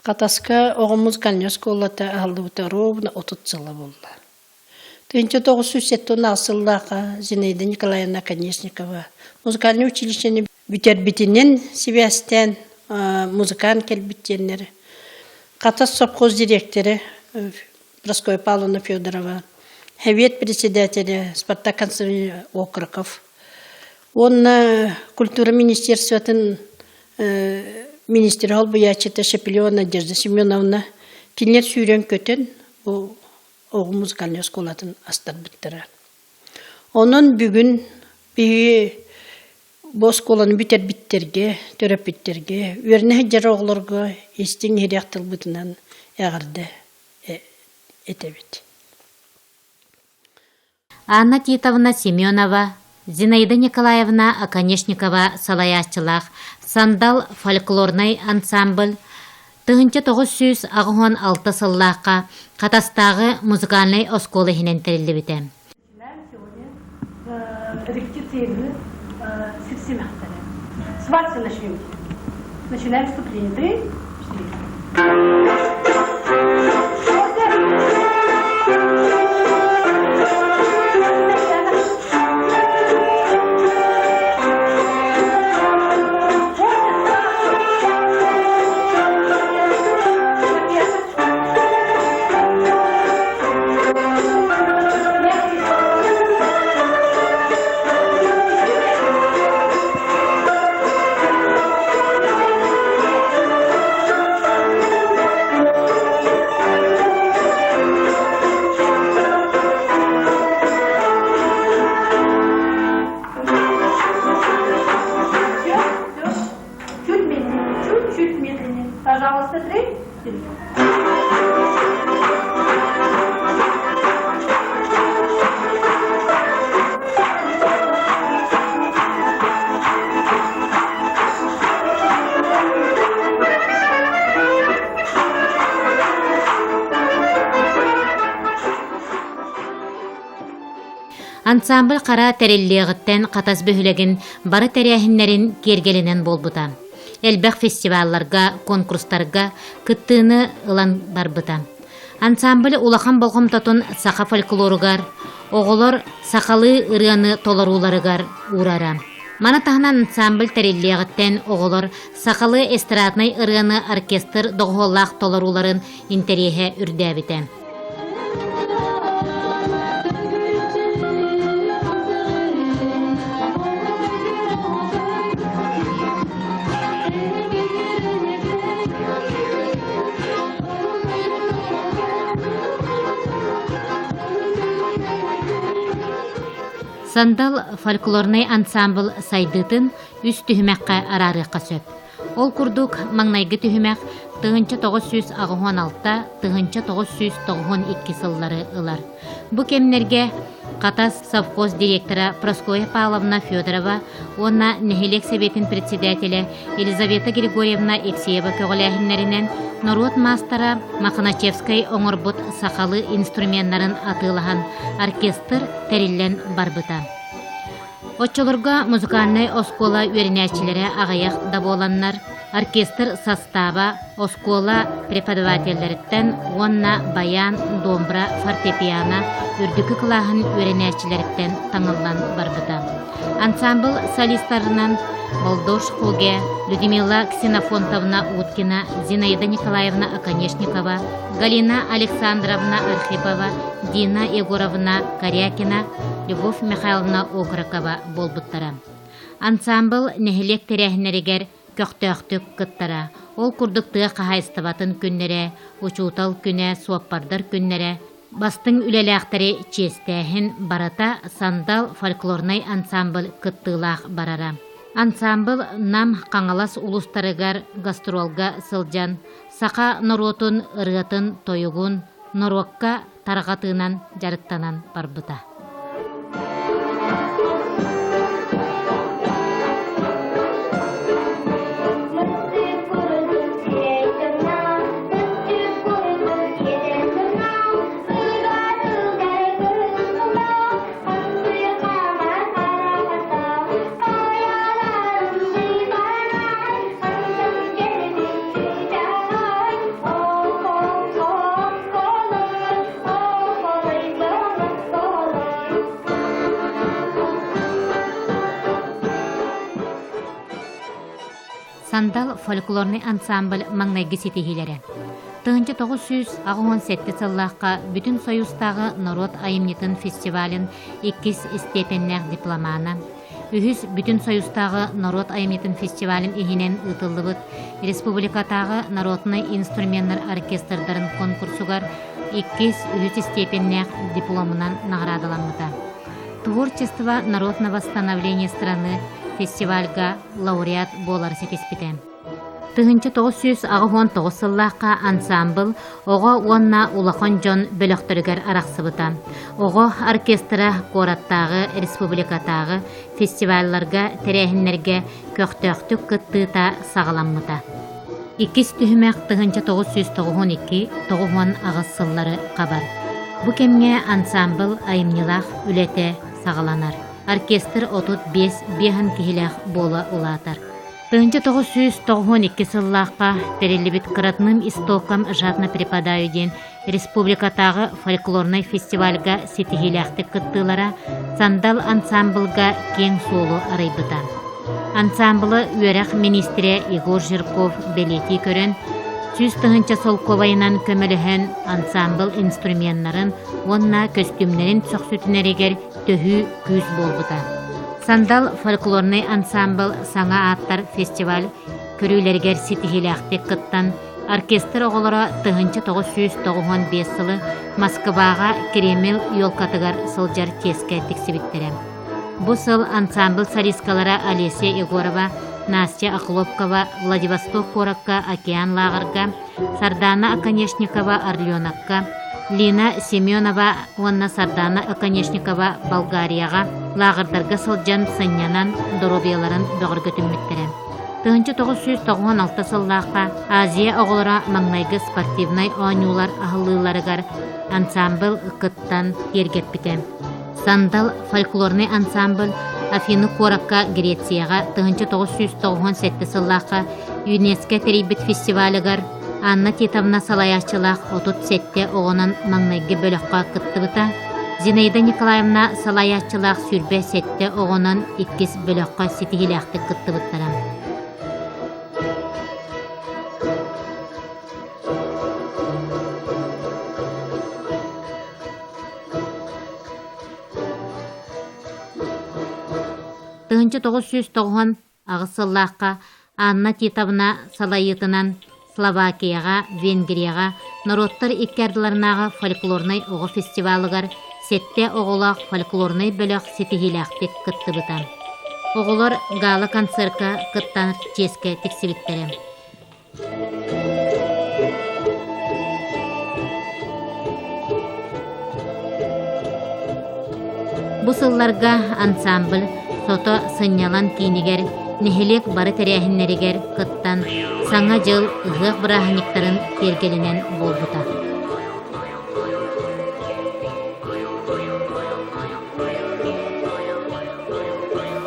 Хатаска оҕо музыкальнай оскуолата аһыллыбыта ровно 30 сыла буолла. 1976 сыллаахха Зинаида Николаевна Оконешникова музыкальнай училищены бүтэрбитинэн сибээстээн музыкант кэлбит диэннэр Хатас совхоз дириэктэрэ Прасковья Павловна Федорова, Сэбиэт председателэ Спартак Константинович Окроков уонна культура министерствотын министрэ холбуйааччыта Шепелева Надежда Семеновна кинилэр сүүрэн-көтөн бу оҕо музыкальнай оскуолатын астарбыттара. Онон бүгүн биһиги бу оскуоланы бүтэрбиттэргэ, төрөппүттэргэ, үөрэнэ сылдьар оҕолорго истиҥ иһирэх тылбытынан эҕэрдэ этэбит. Анна Титовна Семенова, Зинаида Николаевна Оконешникова салайааччылаах «Сандал» фольклорнай ансамбль 1986 сыллаахха Хатастааҕы музыкальнай оскуола иһинэн тэриллибитэ. Репетиция игры сипсимэхтэрэ. С вальса начнем. Начинаем вступление. Три, четыре. Чуть медленнее, чуть-чуть медленнее. Пожалуйста, три, четыре. Ансамбль хара тэриллиэҕиттэн Хатас бөһүлэгин бары тэрээһиннэрин киэргэлинэн буолбута. Элбэх фестивалларга, конкурстарга кыттыыны ылан барбыта. Ансамбль улахан болҕомтотун саха фольклоругар, оҕолор сахалыы ырыаны толорууларыгар уурара. Маны таһынан ансамбль тэриллиэҕиттэн оҕолор сахалыы эстраднай ырыаны оркестр доҕуһуоллаах толорууларын интэриэһэ үрдээбитэ. Сандал фольклорнай ансаамбыл сайдыытын үс түһүмэххэ араарыахха сөп. Ол курдук, маҥнайгы түһүмэх 1986 1992 сыллары ылар. Бу кэмнэргэ Хатас совхоз директора Прасковья Павловна Федорова уонна нэһилиэк сэбиэтин председателэ Елизавета Григорьевна Евсеева көҕүлээһиннэринэн норуот маастара Мохначевскай оҥорбут сахалыы инструменнарын атыылаһан оркестр тэриллэн барбыта. Оччолорго музыкальнай оскуола үөрэнээччилэрэ аҕыйах да буоланнар, оркестр састааба оскуола преподавателлэриттэн уонна баян, домбра, фортепиано үрдүкү кылааһын үөрэнээччилэриттэн таҥыллан барбыта. Ансамбл солистарынан Молдош Хоге, Людмила Ксенофонтовна Уткина, Зинаида Николаевна Оконешникова, Галина Александровна Архипова, Дина Егоровна Корякина, Любовь Михайловна Окорокова буолбуттара. Ансаамбыл нэһилиэк тэрээһиннэригэр көхтөөхтүк кыттара. Ол курдук тыа хаһаайыстыбатын күннэрэ, учуутал күнэ, суоппардар күннэрэ, бастыҥ үлэлээхтэри чиэстээһин барыта Сандал фольклорнай ансамбль кыттыылаах барара. Ансамбл Нам, Хаҥалас улуустарыгар гастролга сылдьан саха норуотун ырыатын-тойугун норуокка тарҕатыынан дьарыктанан барбыта. Сандал фольклорнай ансамбль маҥнайгы ситиһиилэрэ. 1987 сыллаахха Бүтүн Союзтааҕы норуот айымньытын фестивалын иккис истиэпэннээх дипломана, үһүс Бүтүн Союзтааҕы норуот айымньытын фестивалын иһинэн ыытыллыбыт республикатааҕы народнай инструменнар оркестрдарын конкурсугар иккис, үһүс истиэпэннээх дипломунан наҕараадаламмыта. Творчество народного становления страны фестивальга лауреат буолары ситиспитэ. 1989 сыллаахха ансаамбыл оҕо уонна улахан дьон бөлөхтөрүгэр арахсыбыта. Оҕо оркестра куораттааҕы, республикатааҕы фестивалларга, тэрээһиннэргэ көхтөөхтүк кыттыыта саҕаламмыта. Иккис түһүмэх 1992-98 сыллары хабар. Бу кэмҥэ ансаамбыл айымньылаах үлэтэ саҕаланар. Оркестр 35 биэһэн киһилээх буола улаатар. 1992 сыллаахха тэриллибит «К родным истокам жадно припадаю» диэн республикатааҕы фольклорнай фестивальга ситиһиилээхтик кыттыылара «Сандал» ансаамбылга киэҥ суолу арыйбыта. Ансаамбылы үөрэх миниистирэ Егор Жирков бэлиэтии көрөн, 100 000 солкуобайынан көмөлөһөн ансаамбыл инструменнарын уонна көстүүмнэрин сөхсүтүнэригэр төһүү күүс буолбута. Сандал фольклорнай ансаамбыл Саҥа ааттар фестиваль көрүүлэригэр ситиһиилээхтик кыттан, оркестр оҕолоро 1995 сылы Москваҕа Кремль елкатыгар сылдьар чиэскэ тиксибиттэрэ. Бу сыл ансаамбыл солисткалара Олеся Егорова, Настя Охлопкова Владивосток куоракка Океан лааҕырга, Сардаана Оконешникова Орленокка, Лина Семенова уонна Сардаана Оконешникова Болгарияҕа лааҕырдарга сылдьан сынньанан доруобуйаларын бөҕөргөтүммүттэрэ. 1996 сыллаахха Азия оҕолоро маҥнайгы спортивнай оонньуулар аһыллыыларыгар ансаамбыл кыттан киэргэппитэ. Сандал фольклорнай ансамбль Афины куоракка Грецияҕа 1997 сыллаахха ЮНЕСКО тэрийбит фестивалыгар Анна Титовна салайааччылаах 37 оҕонон маҥнайгы бөлөххө кыттыбыта, Зинаида Николаевна салайааччылаах 27 оҕонон иккис бөлөххө ситиһиилээхтик кыттыбыттара. 1998 сыллаахха Анна Титовна салайыытынан Словакияҕа, Венгрияҕа норуоттар икки ардыларынааҕы фольклорнай оҕо фестивалыгар сэттэ оҕолоох фольклорнай бөлөх ситиһиилээхтик кыттыбыта. Оҕолор гала-концерка кыттан чиэскэ тиксибиттэрэ. Бу сылларга ансамбль Сото сынньалаҥ киинигэр нэһилиэк бары тэрээһиннэригэр кыттан Саҥа дьыл ыһыах бырааһынньыктарын киэргэлинэн буолбута.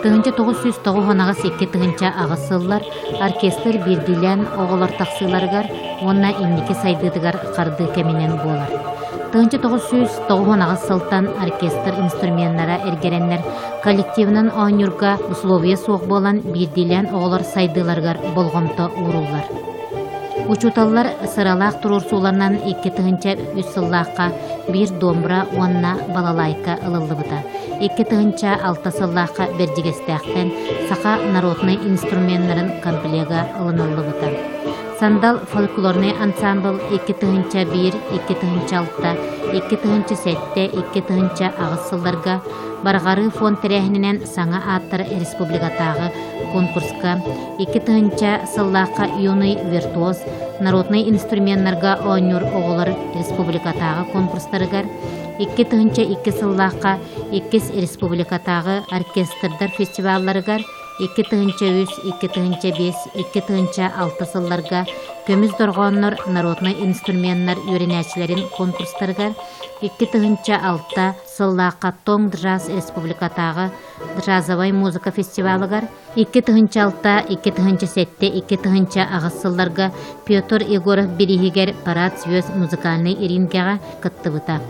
1998 сыллар оркестр биирдиилээн оҕолор тахсыыларыгар уонна инники сайдыытыгар хардыы кэминэн буолар. 1998 сылтан оркестр инструменнара эргэрэннэр коллективынан оонньуурга условия суох буолан биирдиилээн оҕолор сайдыыларыгар болҕомто ууруллар. Учууталлар сыралаах туруорсууларынан 2003 сыллаахха биир домбра уонна балалайка ылыллыбыта. 2006 сыллаахха Бэрдьигэстээхтэн саха народнай инструменнарын комплега ылыныллыбыта. Сандал фольклорнай ансамбл 2001, 2006, 2007, 2008 сылларга Барҕарыы фонд тэрээһининэн саҥа ааттар республикатааҕы конкурска 2000 сыллаахха Юный виртуоз народнай инструменнарга оонньуур оҕолор республикатааҕы конкурстарыгар 2002 сыллаахха иккис республикатааҕы оркестрдар фестивалларыгар 2003, 2005, 2006 сылларга Көмүс дорҕооннор народнай инструменнар үөрэнээччилэрин конкурстарыгар 2006 сыллаахха Тоҥ джаз республикатааҕы джазовай музыка фестивалыгар 2006, 2007, 2008 сылларга Петр Егоров бирииһигэр Парад звезд музыкальнай рингэҕэ кыттыбыта.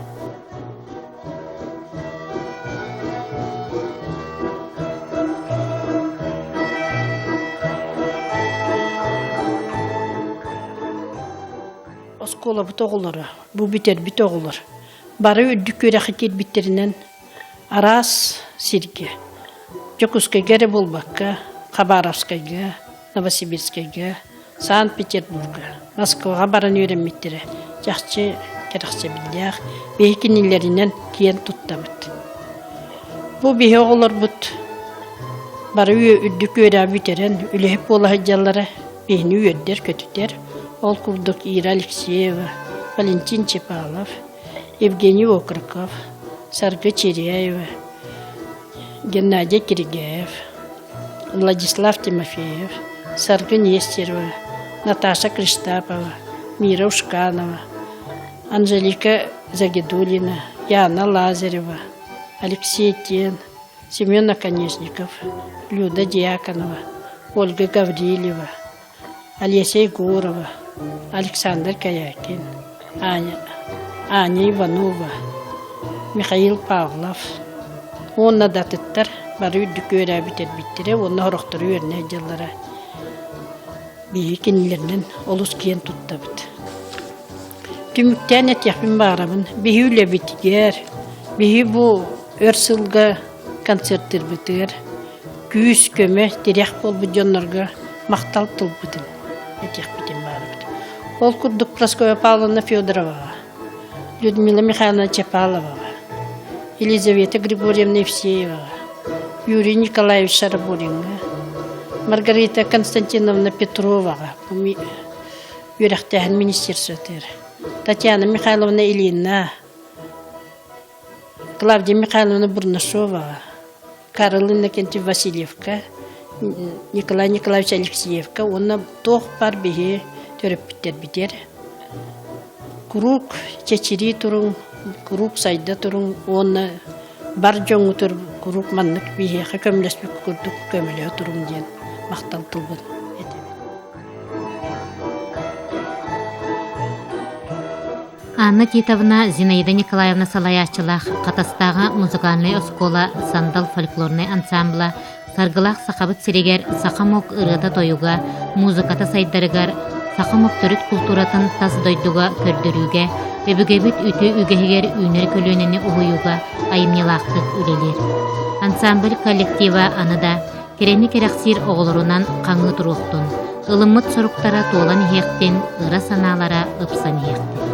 Оскуолабыт оҕолоро, бу бүтэрбит оҕолор бары үрдүк үөрэххэ киирбиттэринэн араас сиргэ, Дьокуускайга эрэ буолбакка, Хабаровскайга, Новосибирскайга, Санкт-Петербурга, Москваҕа баран үөрэммиттэрэ чахчы кэрэхсэбиллээх, биһи кинилэринэн киэн туттабыт. Бу биһи оҕолорбут бары үрдүк үөрэҕи бүтэрэн үлэһит буола сылдьаллара биһини үөрдэр-көтүтэр. Ол курдук Ира Алексеева, Валентин Чепалов, Евгений Окроков, Саргы Чиряева, Геннадий Киригэев, Владислав Тимофеев, Саргы Нестерова, Наташа Криштапова, Мира Ушканова, Анжелика Загидулина, Яна Лазарева, Алексей Тен, Семен Оконешников, Люда Дьяконова, Ольга Гаврильева, Олеся Егорова, Александр Каякин, Аня, Аня Иванова, Михаил Павлов уонна да атыттар бары үрдүк үөрээ бүтэрбиттэрэ уонна сорохтору үөрэнэ сылдьаллара. Биһиги кинилэринэн олус киэн туттабыт. Түмүктээн этиэхпин баҕарабын, биһи үлэбитигэр, биһи бу өр сылга концертырбытыгар күүс-көмө, тирэх буолбут дьоннорго махтал тылбытын этиэхпитин баарбыт. Ол курдук Прасковья Павловна Федороваҕа, Людмила Михайловна Чапаловаҕа, Елизавета Григорьевна Евсееваҕа, Юрий Николаевич Шарабориҥҥа, Маргарита Константиновна Петроваҕа, үөрэхтээһин министерствотыгар, Татьяна Михайловна Ильина, Клавдия Михайловна Бурнашоваҕа, Карл Иннокентьев Васильевка, Николай Николаевич Алексеевка уонна туох баар биһи төрөппүттэрбитигэр куруук чэчирии туруҥ, куруук сайда туруҥ уонна бар дьоҥҥутугар куруук маннык биһиэхэ көмөлөспүт курдук көмөлөһө туруҥ диэн махтал тылбын этэбин. Анна Титовна Зинаида Николаевна салайааччылаах Хатастааҕы музыкальнай оскуола «Сандал» фольклорнай ансамбла Саргылаах Сахабыт сиригэр саха омук ырыата-тойуга, музыката сайдарыгар, саха омук төрүт култууратын тас дойдуга көрдөрүүгэ, өбүгэбит үтүө үгэһигэр үүнэр көлүөнэни уһуйууга айымньылаахтык үлэлиир. Ансамбль коллектива аны да Кэрэни кэрэхсиир оҕолорунан хаҥыы туруохтун, ылыммыт соруктара туолан иһиэхтин, ыра санаалара ыпсан иһиэхтин.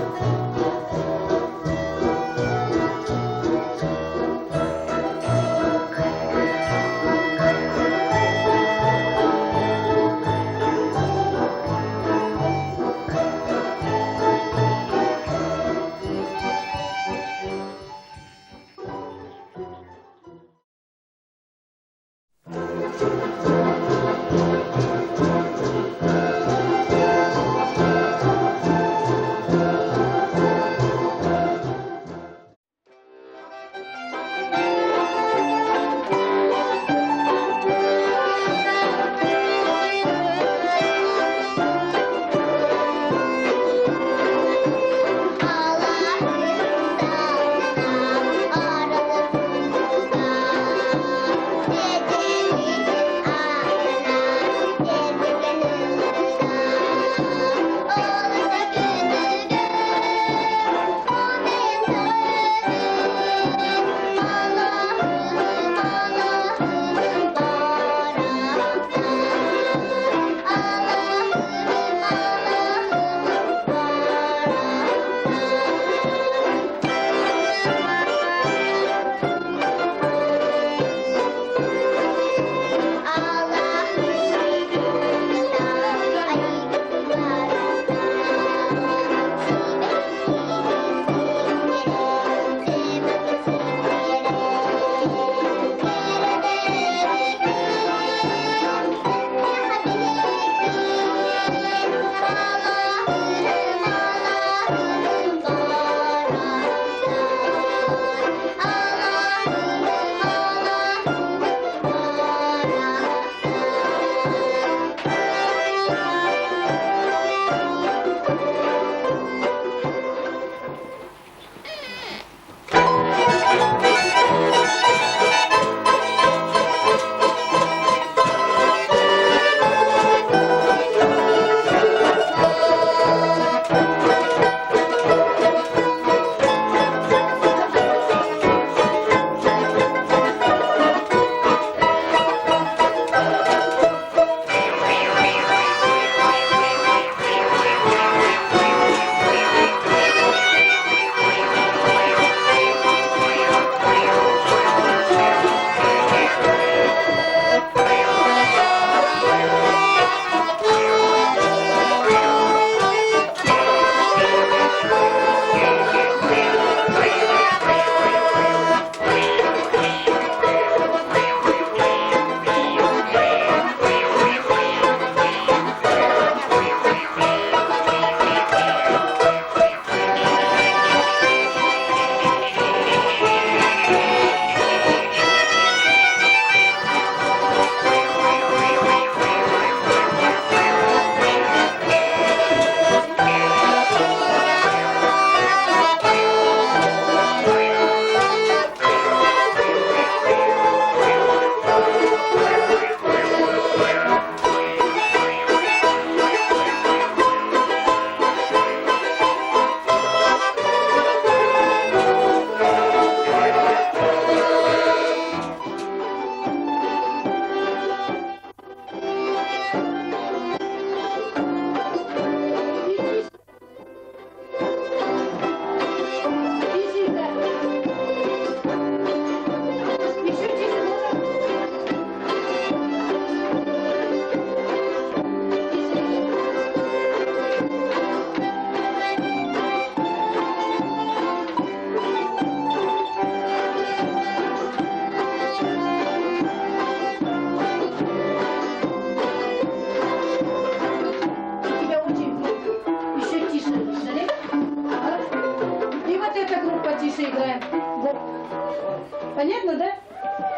Понятно, да?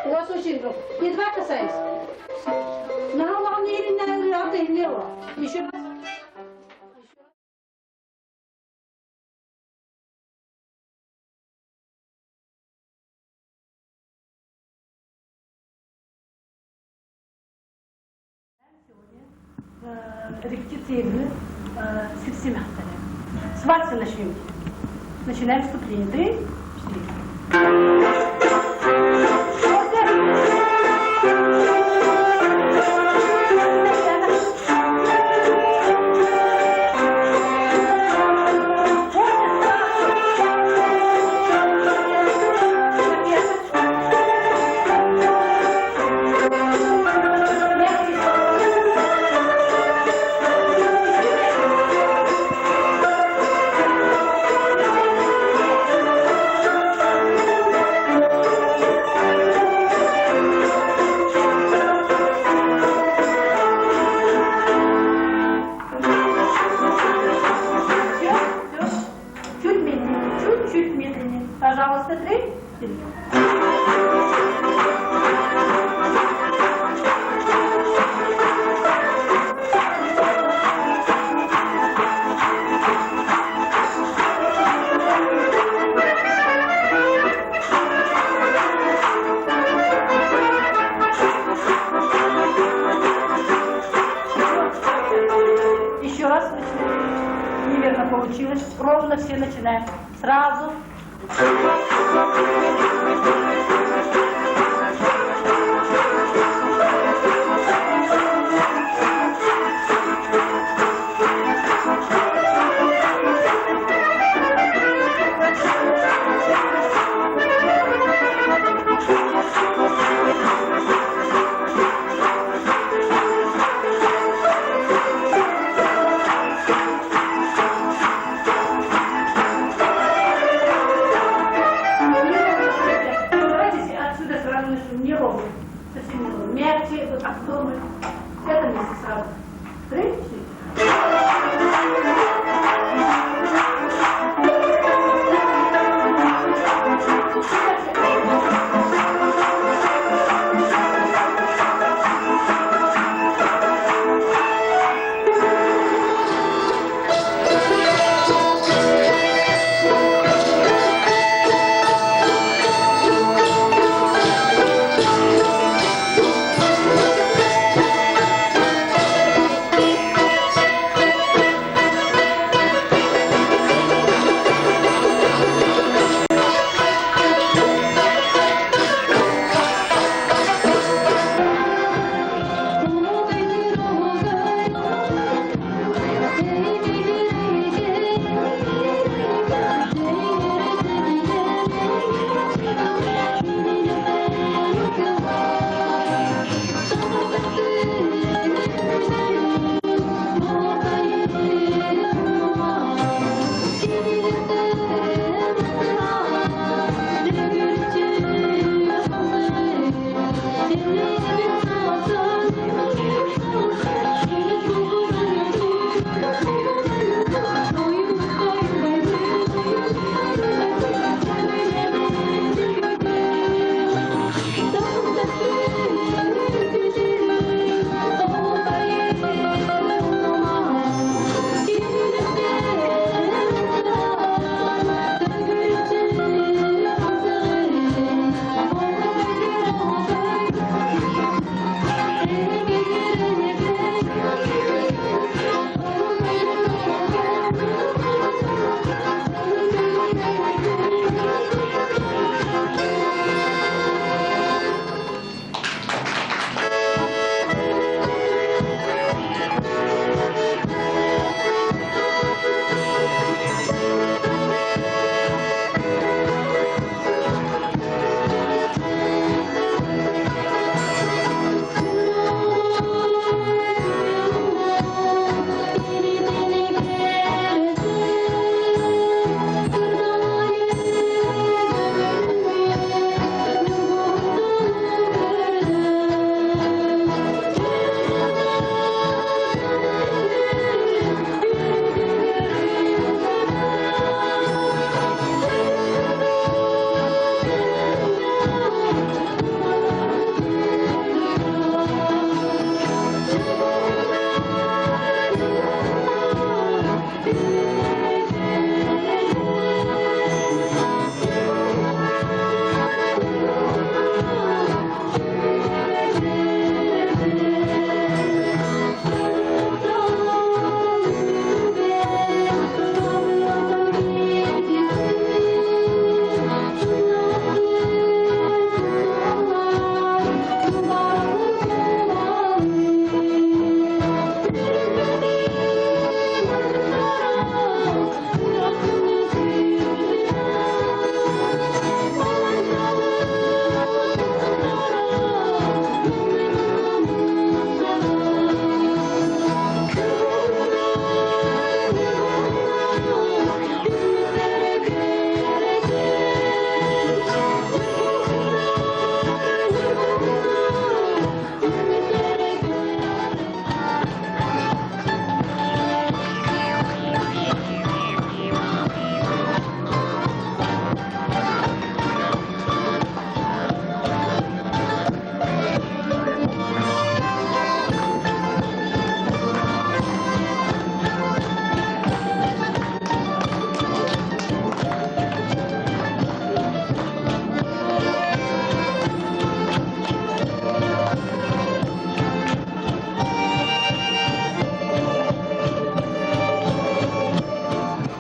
У вас очень громко. Едва касаюсь. Еще раз. Репетиция сипсимахтары. С вальса начнем. Начинаем вступление. Три, четыре. Все, все. Чуть медленнее, чуть-чуть медленнее. Пожалуйста, три, четыре. Еще раз начинаем. Неверно получилось. Ровно все начинаем. Сразу. Давайте отсюда.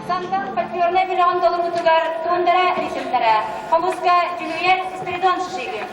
Сандал фольклорнай бөлөҕүн толоруутугар Тундара ритмнэрэ, хомуска Дьүлүйэр Спиридон Шишигин.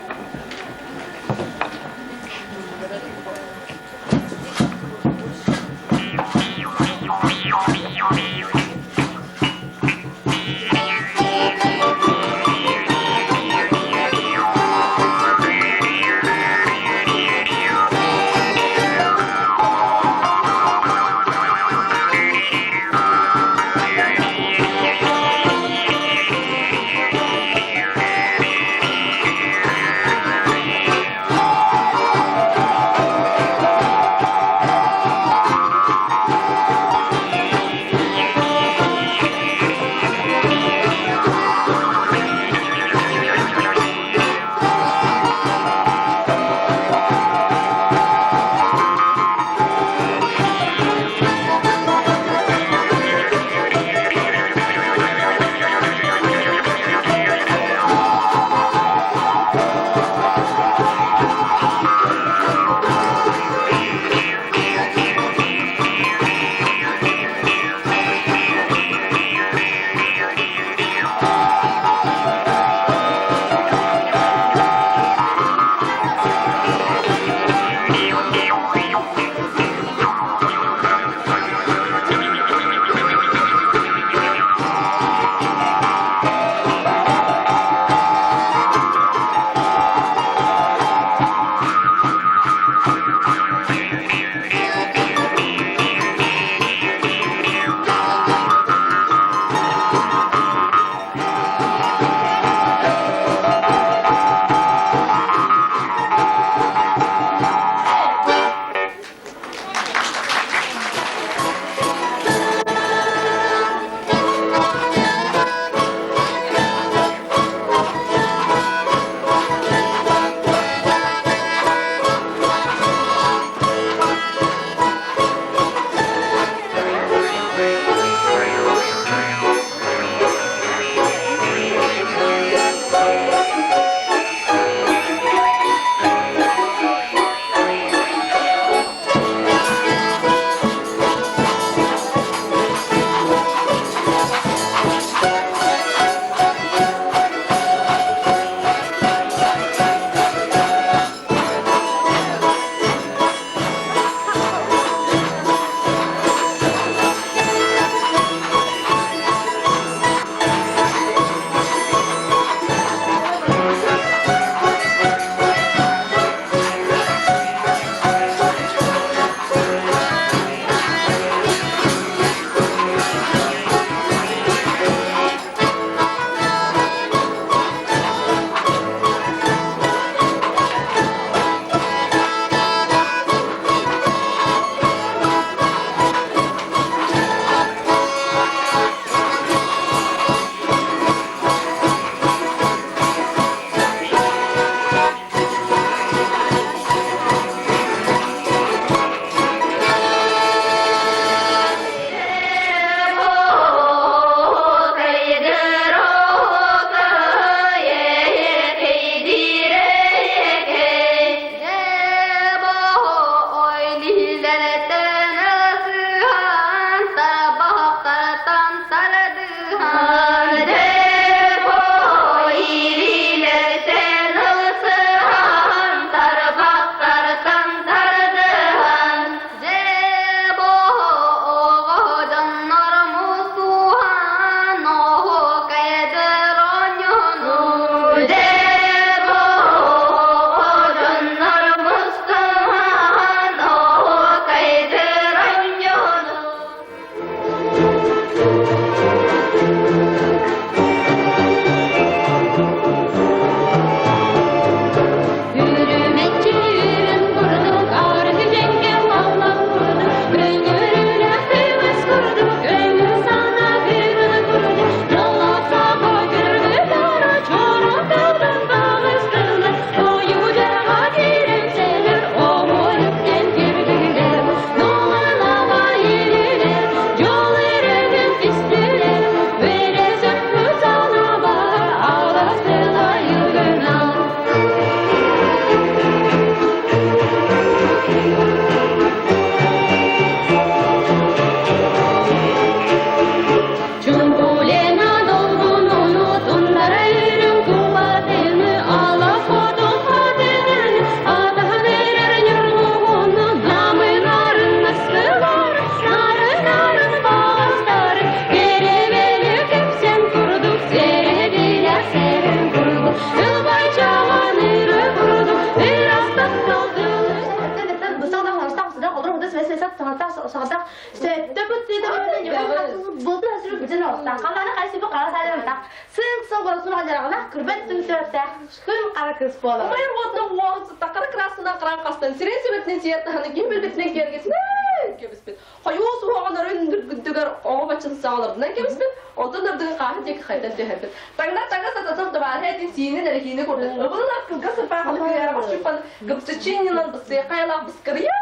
Былтыр сүрүк бүтүн оҕустаах. Халлааны хайсыпы хара саалардаах. Сыҥ соҕуру сураҕалараҕына кырбат түҥтөртөөх күн хара кыыс буолар. Умайар уотунан уоҕун сытта хара кырааскынан хараан хастан сирин сүбэтинэн сиэр таһаны ким билбитинэн киэргэтинэн кэбиспит. Хойуу суһуоҕун өрүн үрдүгэр оҕо баччын саҕаларынан кэбиспит, онтон ырдыгын хааһы диэки хайдан түһэрбит. Таҥнар таҥас сататар табаарыһа этин сиинин эрэхиини курдук. Ыбылын кылгас сырпаахалы кыйаарабар чуппан гыпсычиннинан бысыахайлаах быскырыйа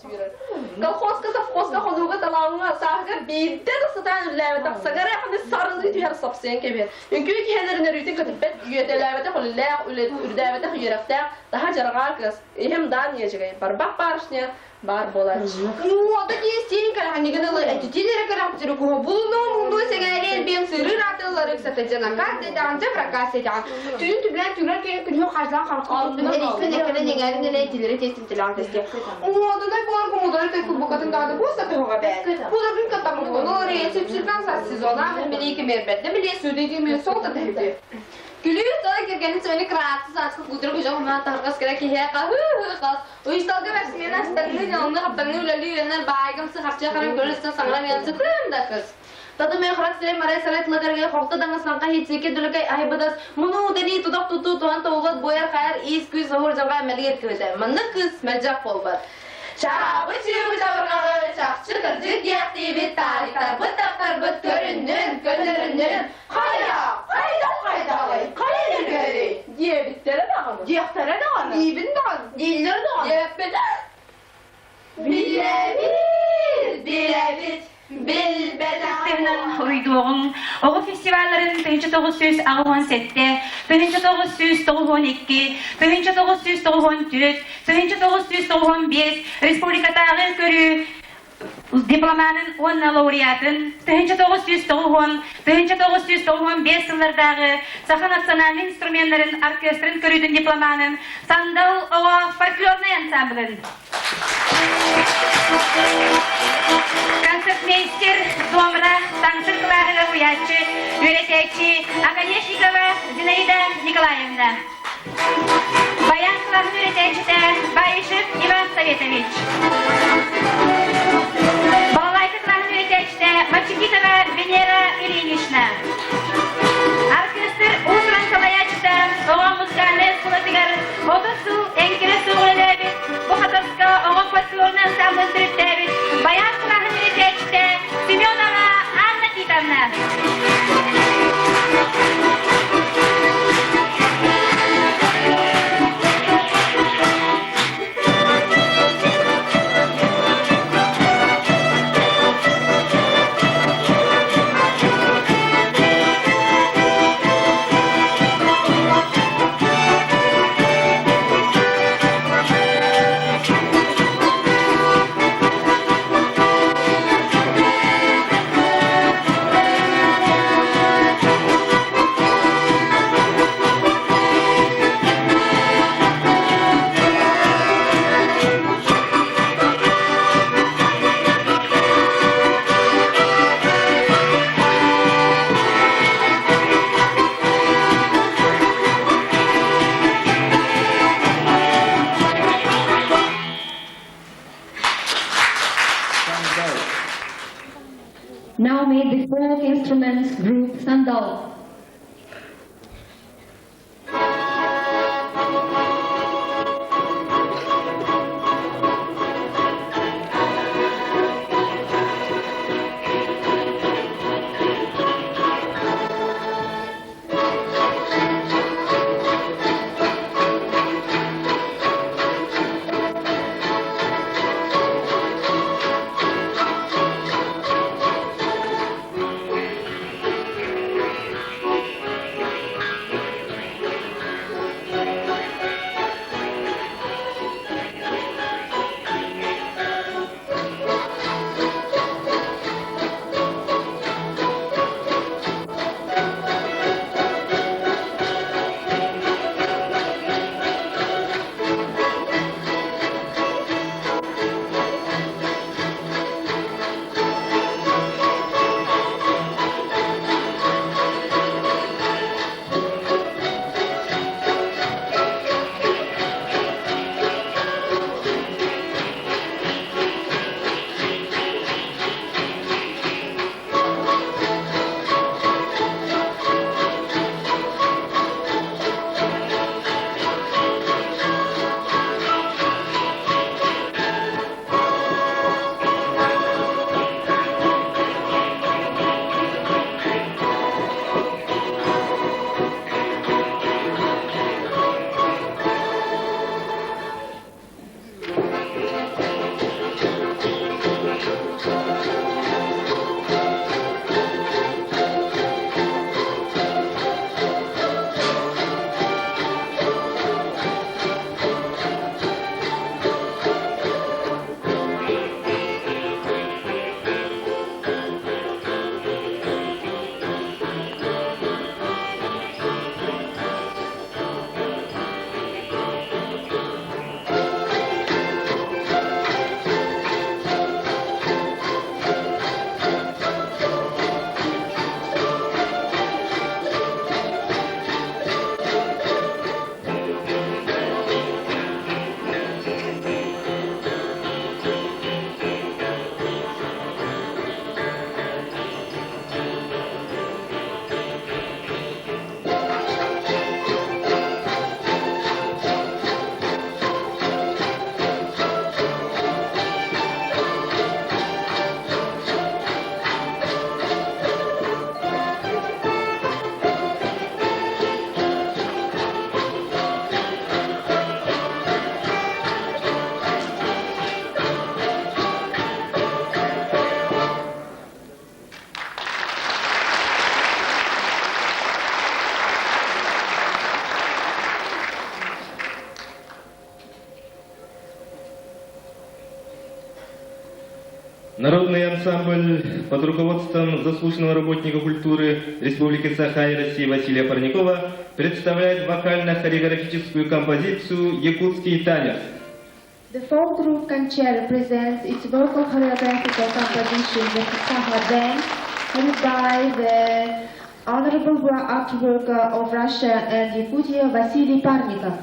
сүүрэр. Колхозка, совхозка, хонууга, талааҥҥа, сааһыгар биирдэ да сатаан үллээбэтэх, саҥара ахны сарылыы түһэр сапсыйан кэбиһэр. Үҥкүү киһилэрин өрүүтүн көтүппэт, үөтэлээбэтэх үлэлээх, үрдээбэтэх үөрэхтээх, таһа дьарҕаа кыас, иһим даан иэдьэгэй, барбах барышня, баар буолааччы. Муода тиэстиин кэрэхинигин ылы этитин эрэ кэрэхтири куһа булунуом мунду сэҥээрин биэн сырыр атыллары сатыдьанакаас дэтэҕинчэ прокаас этэҕин түнүн түбүлээн түгэр киһи күнү хажлан харахтын эрийсин эккэнэн эҥээрин элэ итилэри тиэстин тилэҕин тэстиэ Муодунай буолан кумудары көй кубукатын даҕаны буоста туһуга бэт. Буларгын кытта муну рейсипсирган сас сезона милии кимербетте милии сүдэ кимер сол да тэһити. Күлүү тылы кэргэнин сөбүнү кыраатсы сааскы куудуру күжөх умаан таһыргас кэрэ киһиэ хаһыы хас Уйусталга бэксимиэн астаҥныы ньалыҥны хаптаҥныы үлэлии үөрэнэр баайгым сыхарчы харан көрөр истэн саҥаран иһэн сытыам да кыс. Тады мен харах сирэй марай сарай тылыгарга хохто даҥа саҥха хитсике дүлүкэй аһыбыдас муну дени тудах тутуу туһан тоҕулат буойар хайар иис күүс оһур дьаҕа мэлигир кыһыта. Маннык кыыс мэлдьэх буолбат. Чаабы чыыбы чабырҕаҕы чахчы кырдьык диэхтиибит таарыйтарбыт таптарбыт көрүннүн, көннөрүннүн хайа, хайдах хайдаҕый, хайа нөргөрүй Диэбиттэрэ даҕаны. Диэхтэрэ даҕаны. Диибин даҕаны. Дииллэр даҕаны. Диэппит. Билэбит, билэбит, билбэтэх. Уруйдуоҕуҥ оҕо фестивалларын 1987, 1992, 1994, 1995 республикатааҕы көрүү дипломанын уонна лауреатын 1990, 1995 сыллардааҕы саха национальнай инструменнарын оркестрын көрүүтүн дипломанын Сандал оҕо фольклорнай ансамблын концертмейстер домра таҥсыр кылааһыгар уйааччы үөрэтээччи Оконешникова Зинаида Николаевна Баян кылааһын үөрэтээччитэ Баишев Иван Советович. Балалайка кылааһын үөрэтээччитэ Мачекитова Венера Ильинична. Оркестр уус-уран салайааччыта оҕо музыкальнай оскуолатыгар 30 сыл эҥкилэ суох үлэлээбит, бу Хатаска оҕо фольклорнай ансамблын төрүттээбит баян кылааһын үөрэтээччитэ Семенова Анна Титовна. Now may the folk instruments group Sandal. Народный ансамбль под руководством заслуженного работника культуры Республики Саха и России Василия Парникова представляет вокально-хореографическую композицию «Якутский танец». The folk group Kanchel presents its vocal choreographical composition The Saha Dance, headed by the Honorable Art Worker of Russia and Yakutia Vasily Parnikov.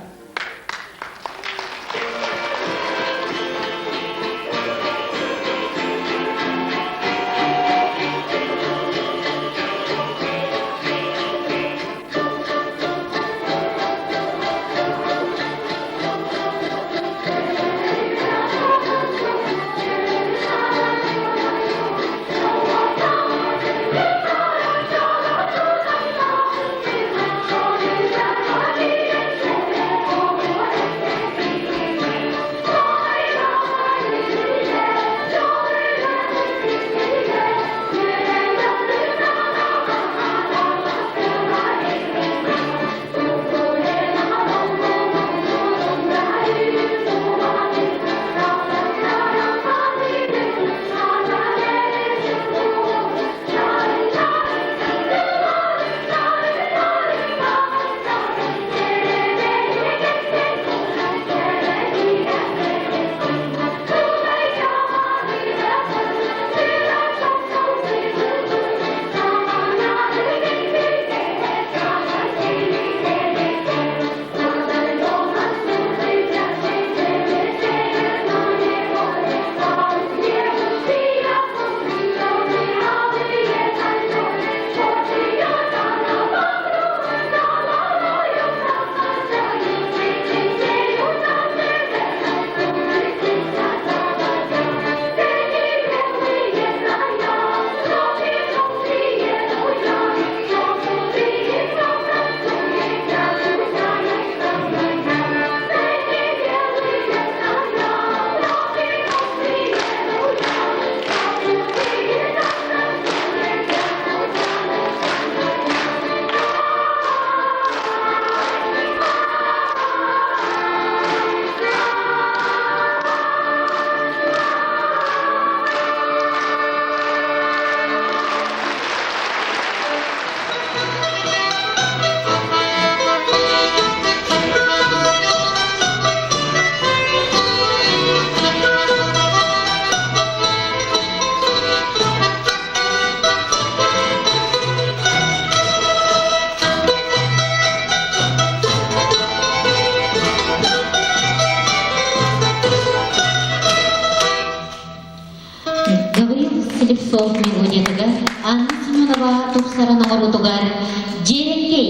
Гаврил Слепцов мелодиятыгар Анна Семенова тупсаран оҥоруутугар Дьиэрэҥкэй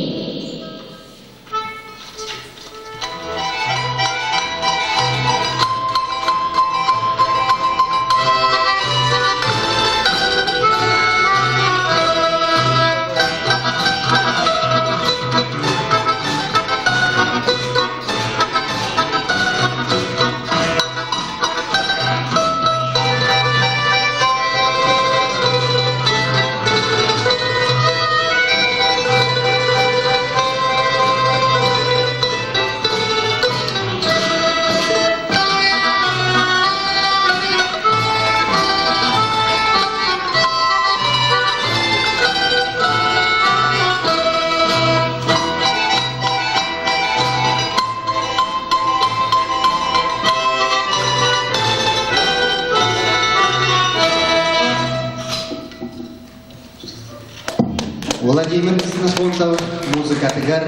Владимир Ксенофонтов музыкатыгар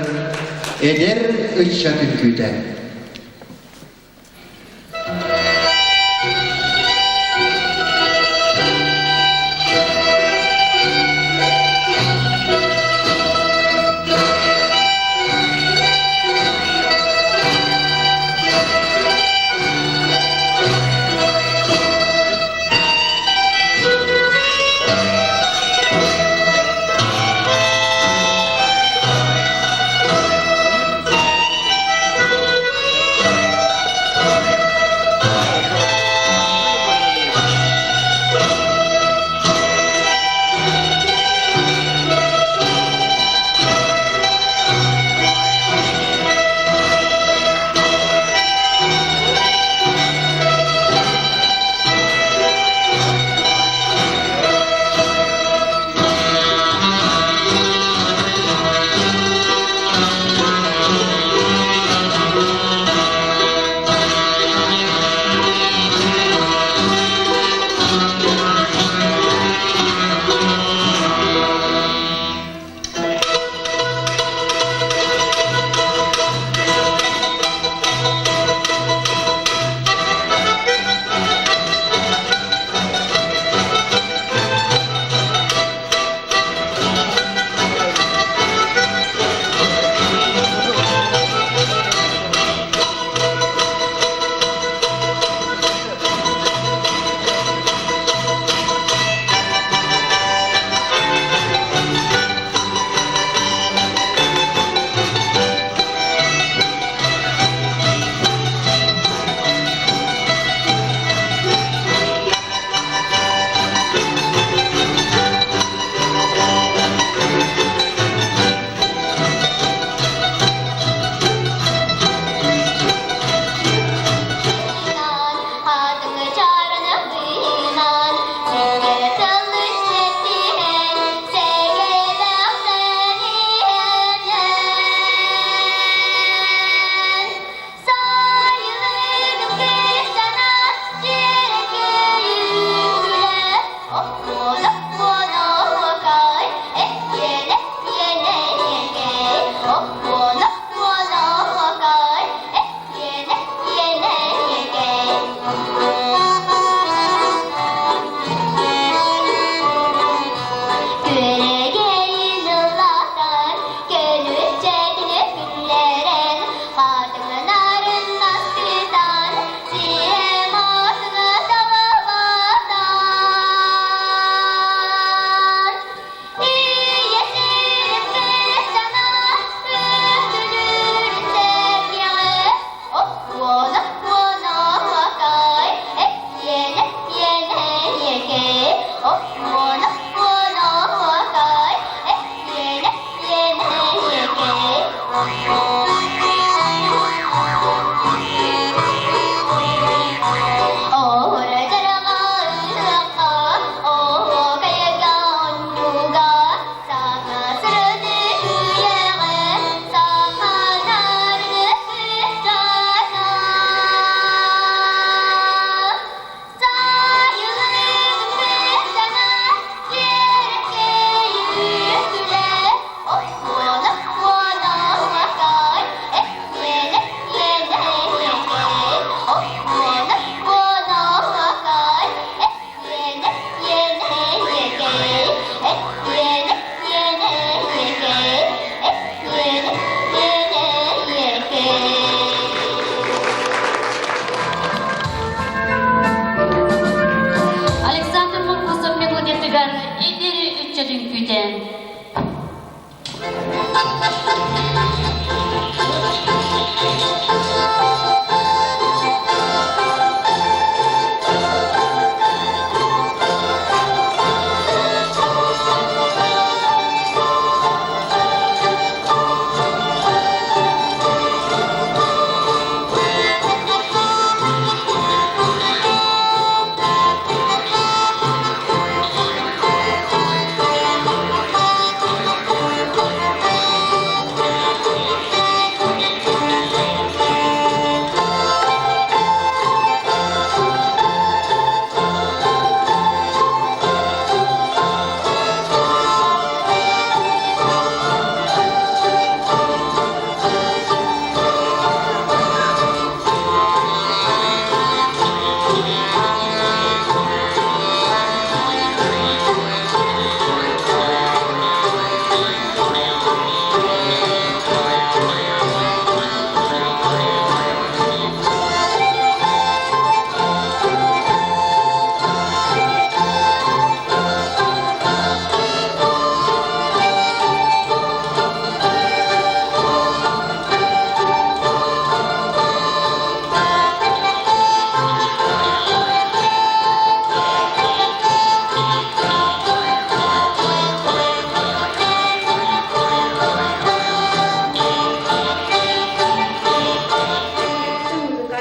эдэр ыччат үҥкүүтэ.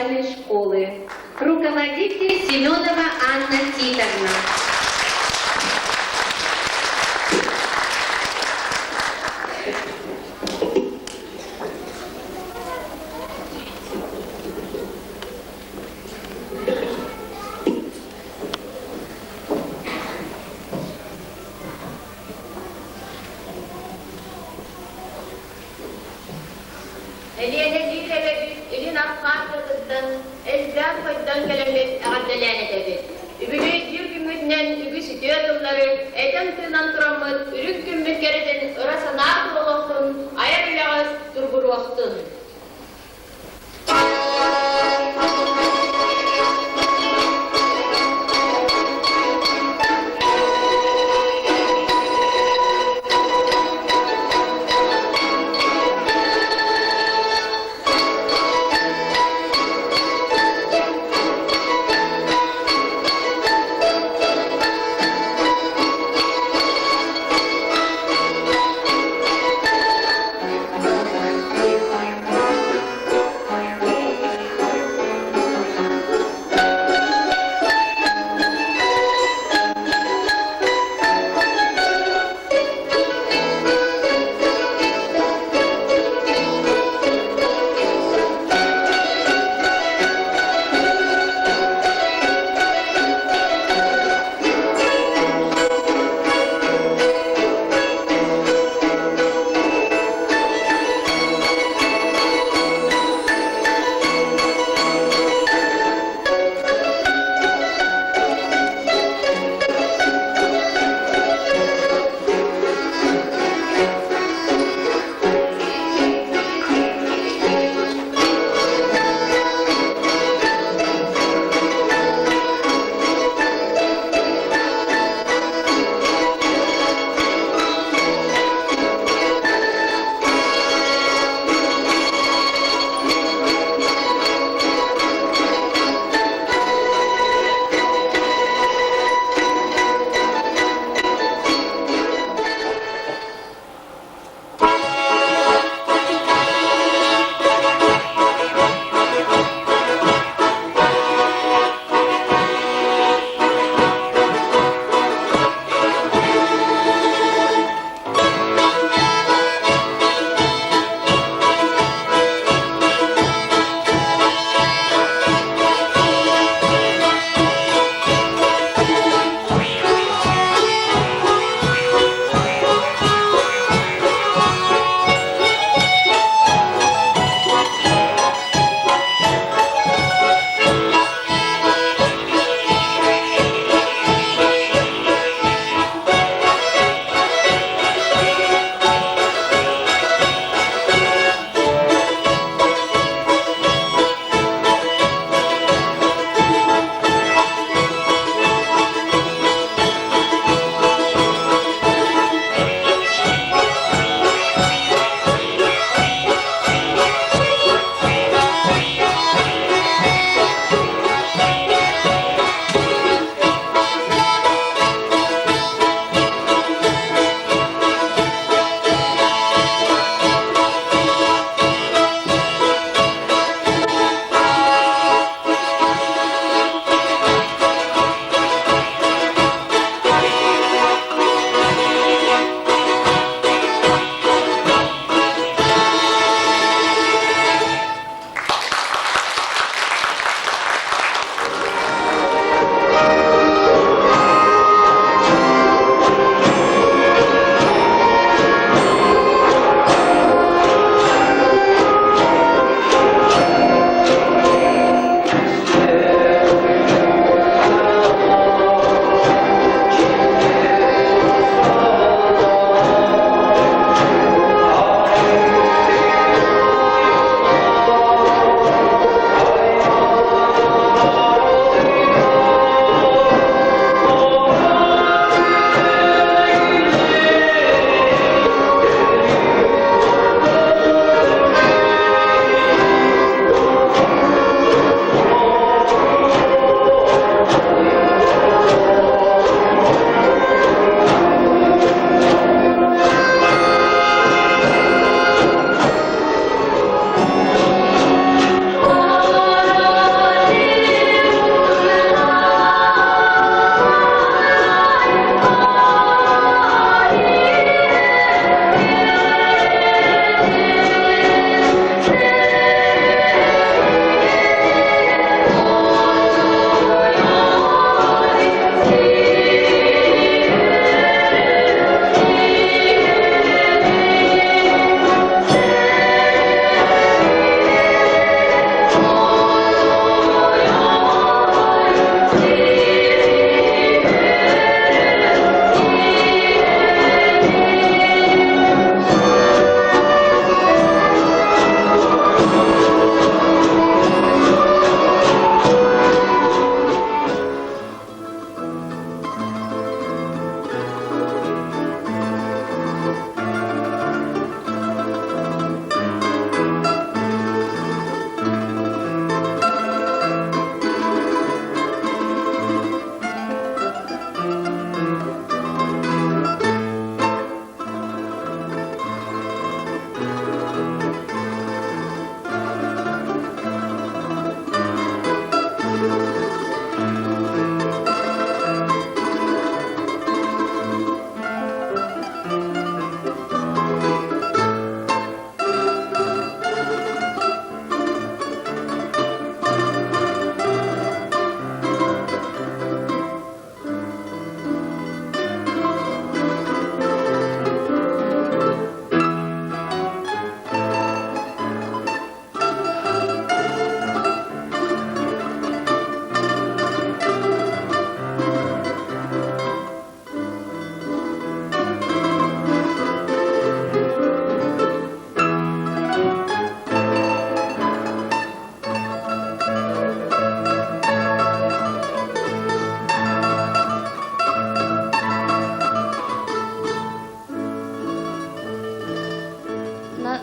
Музыкальной школы. Руководитель Семенова Анна Титовна. Элиэнэ биир эбэбит илин арҕаа тыатыттан элбээн хойдон кэлэммит эҕэрдэлээн этэбит. Үбүлүөйдүүр күммүтүнэн үгүс үтүө тыллары этэн-тыынан тураммыт үрүҥ күммүт кэрэтин ыра санаа туолуохтун, айар үлэҕит тургуруохтун.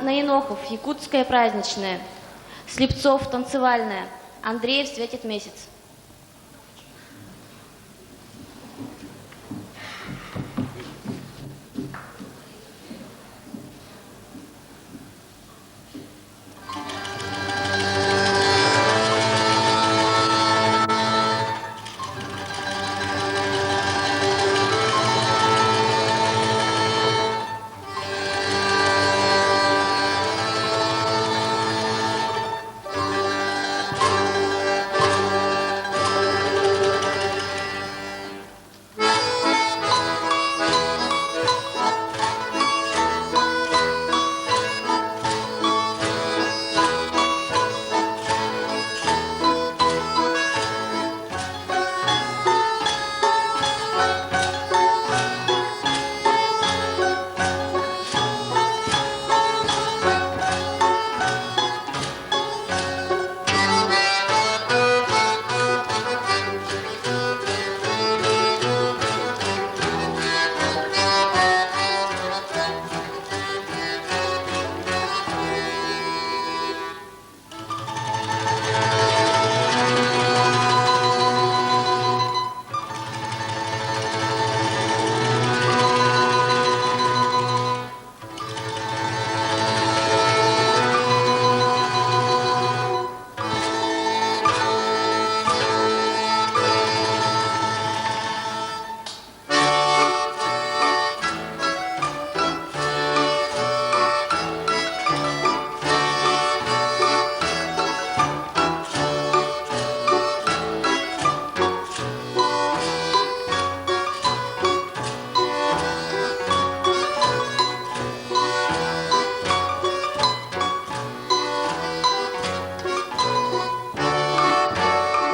Ноенохов, Якутская праздничная. Слепцов, танцевальная. Андреев, светит месяц.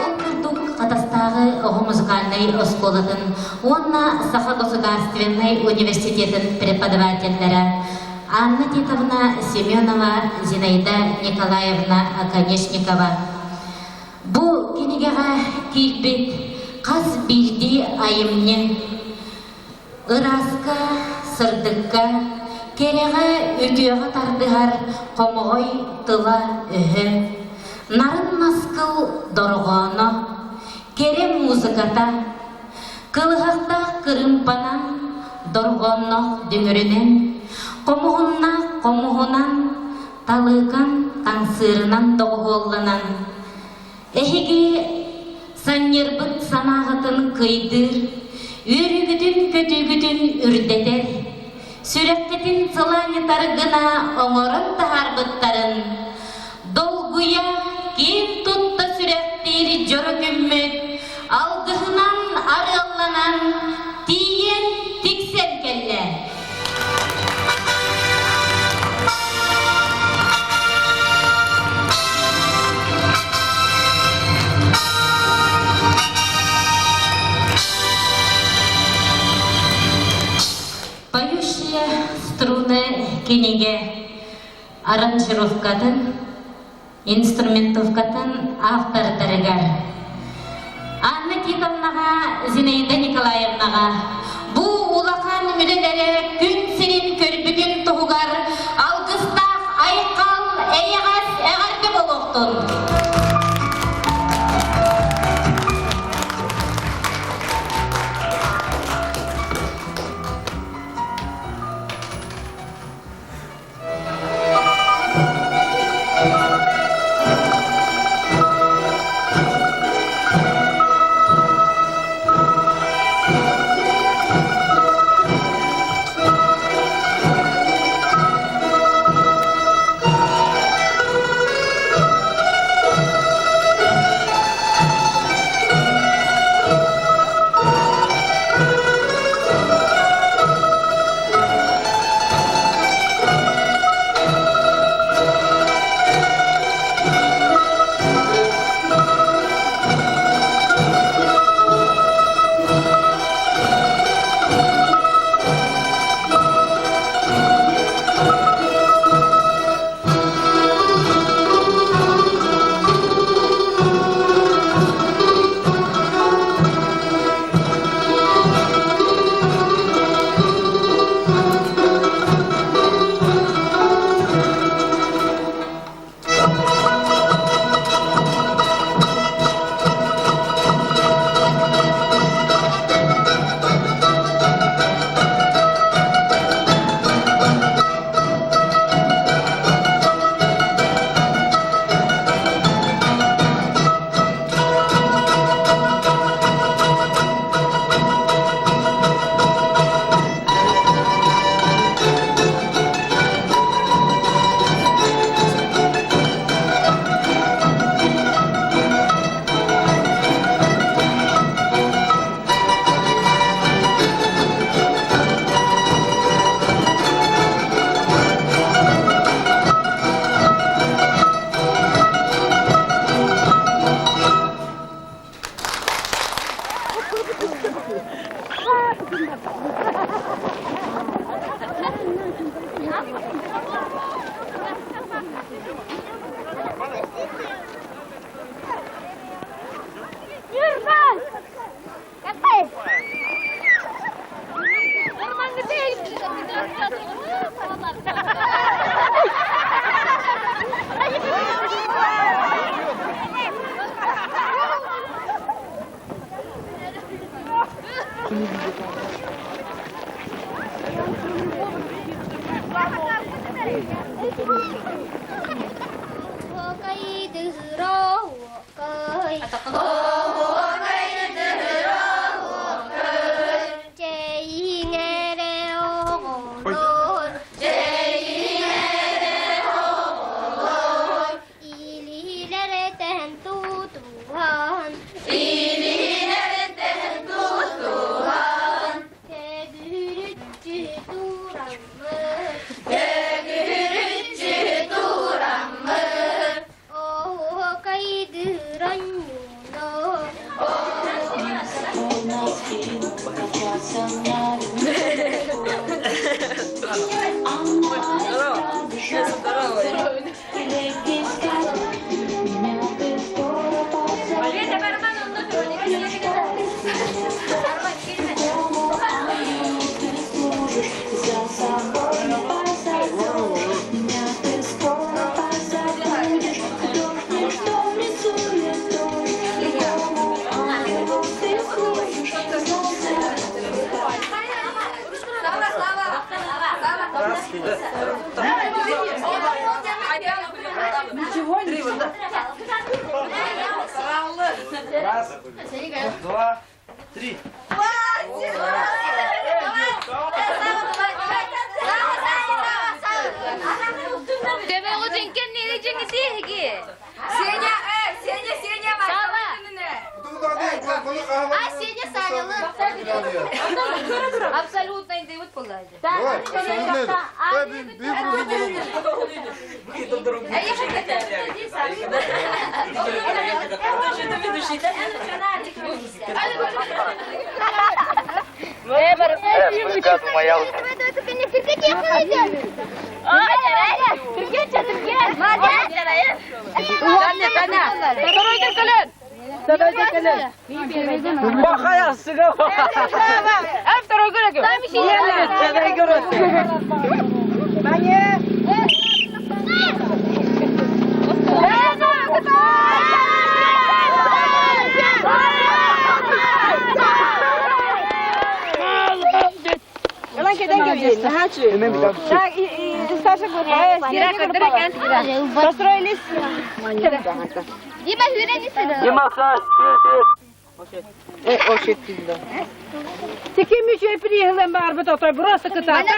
Ол курдук Хатастааҕы оҕо музыкальнай оскуолатын уонна Саха государственнай университетын преподавателлэрэ Анна Титовна Семенова, Зинаида Николаевна Оконешникова бу кинигэҕэ киирбит хас биирдии айымньы Ырааска, сырдыкка, кэрэҕэ, үтүөҕэ тардыһар хомоҕой тыла-өһө, нарын наскыл дорҕооно, кэрэ музыката, кылыһахтаах кырыымпанан, дорҕоонноох дүҥүрүнэн, хомуһуннаах хомуһунан, талыыкан таҥсыырынан доҕуһуолланан, Эһиги санньырбыт санааҕытын кыйдыыр, үөрүүгүтүн-көтүүгүтүн үрдэтэр, сүрэххитин сылаанньытар гына оҥорон таһаарбыттарын, долгуйа, киэн тутта сүрэхтиир дьоро күммүт алгыһынан арыалланан тиийэн тиксэн кэллэ. Поющие струны кинигэ аранжировкатын инструментовкатын автордарыгар Анна Титовнаҕа, Зинаида Николаевнаҕа бу улахан үлэлэрэ күн сирин көрбүтүн туһугар алгыстаах айхал, эйэҕэс эҕэрдэ буолуохтун! Ничего, ничего. Раз, два, три. Сеня, Сеня, Сеня, А Сеня Санялы. Абсолютно индивид полади. Построились. Дима, Теким еще и приехали, барбы, то просто кататься.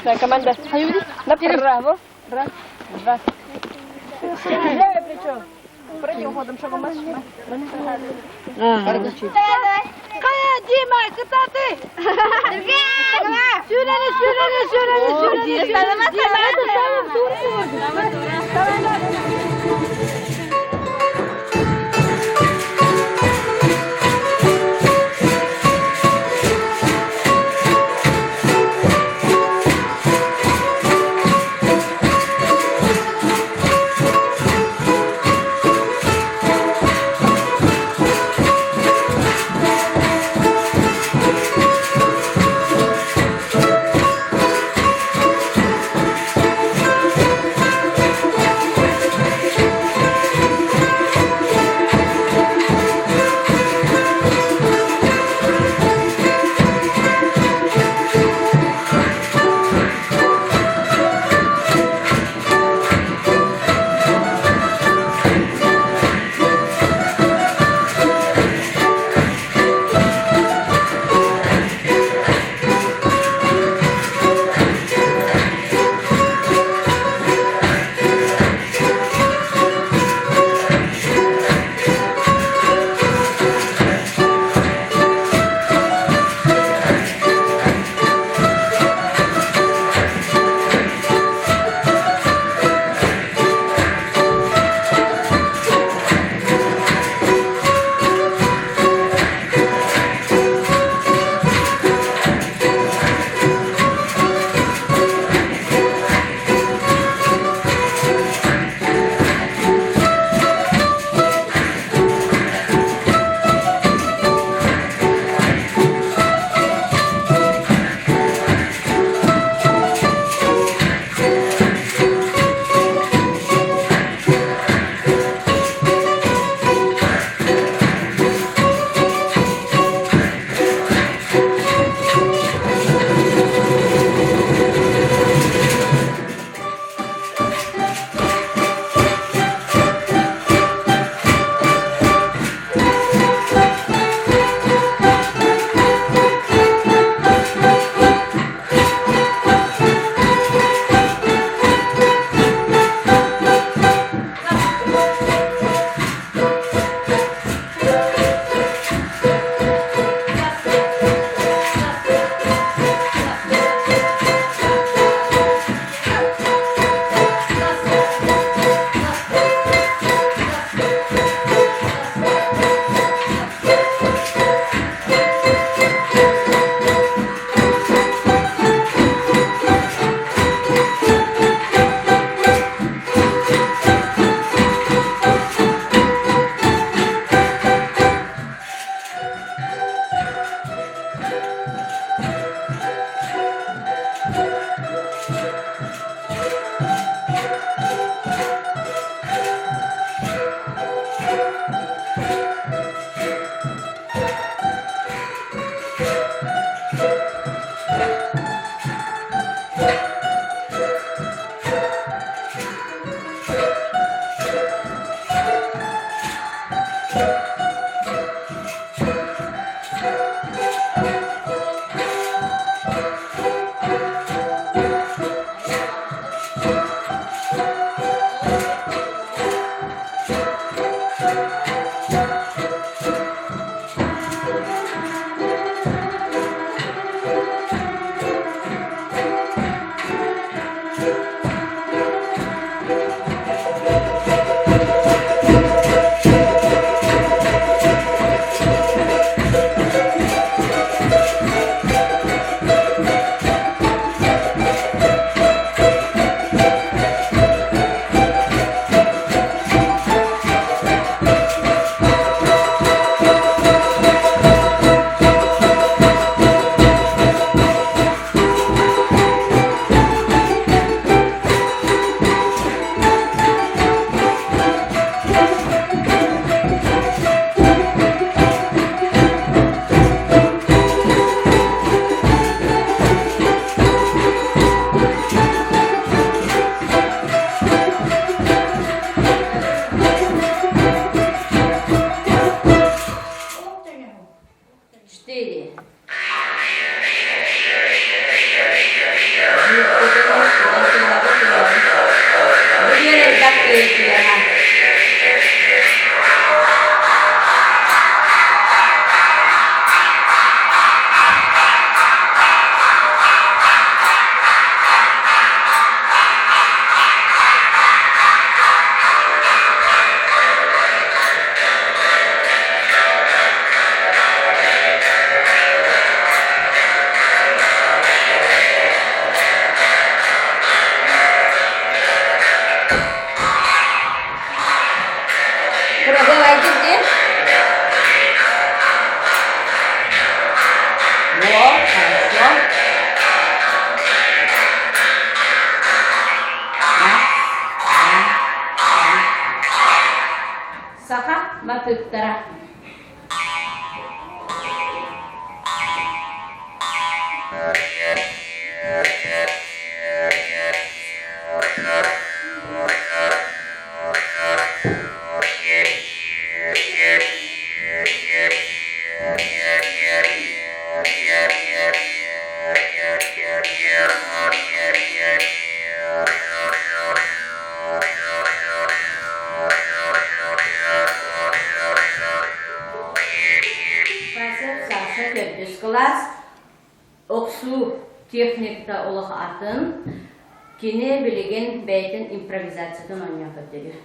Так, команда. Направо. Раз, два. Левое плечо. Пройдем ходом, шагом марш. Кая, Дима, кытаты! Сюрени, сюрени, сюрени, сюрени. Дима, это самый в Турцию. Бу диэн элбэх кыайыылаах. Пробовайте где? Вот, хорошо. Саха матыыптара. Вася Саша төрдүс кылаас охсуу техниката олох атын. Кини билигин бэйэтин импровизациятын оонньоон көрдөрүө.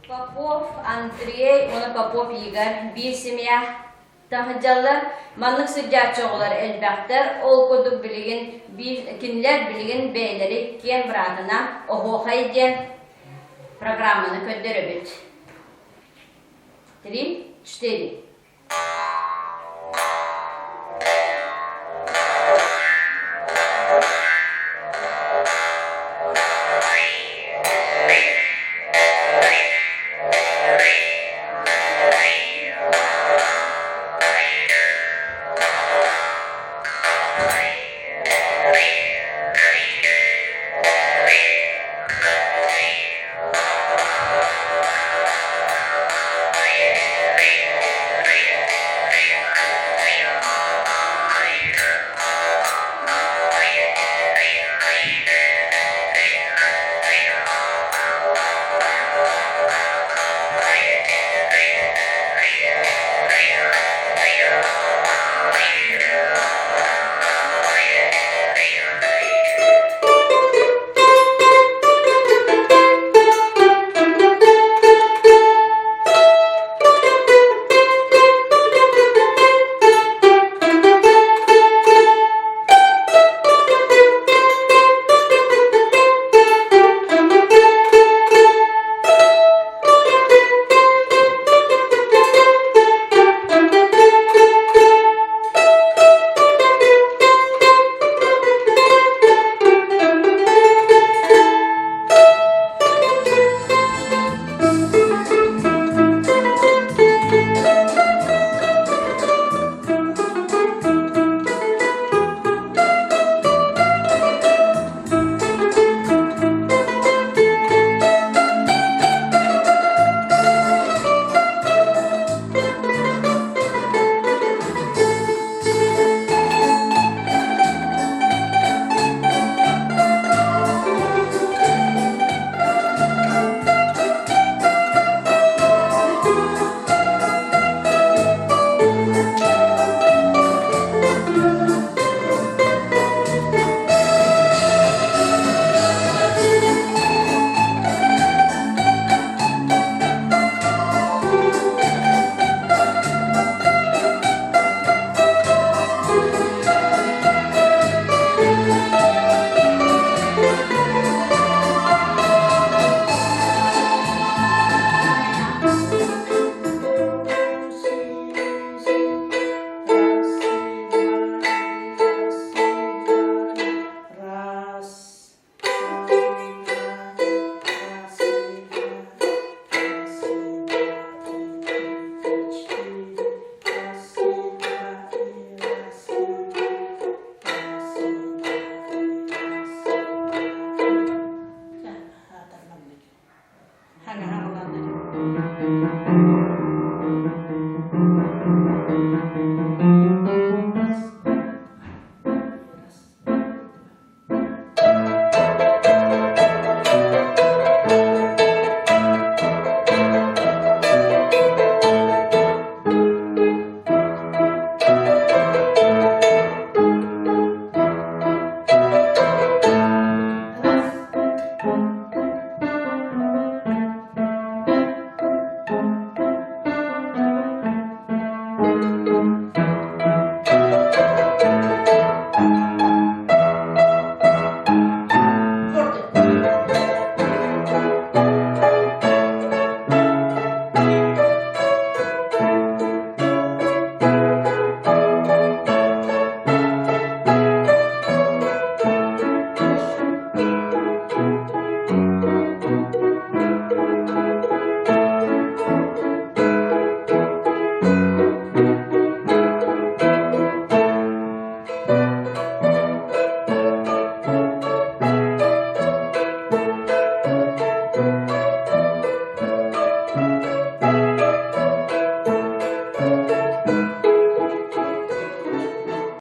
Попов Андрей уонна Попов Игорь биир семья таһырдьаллар. Маннык сылдьааччы оҕолор элбэхтэр. Ол курдук билигин биир кинилэр билигин бэйэлэри киэн быраатынан Оһуохай диэн программаны көрдөрөбүт. Три, четыре.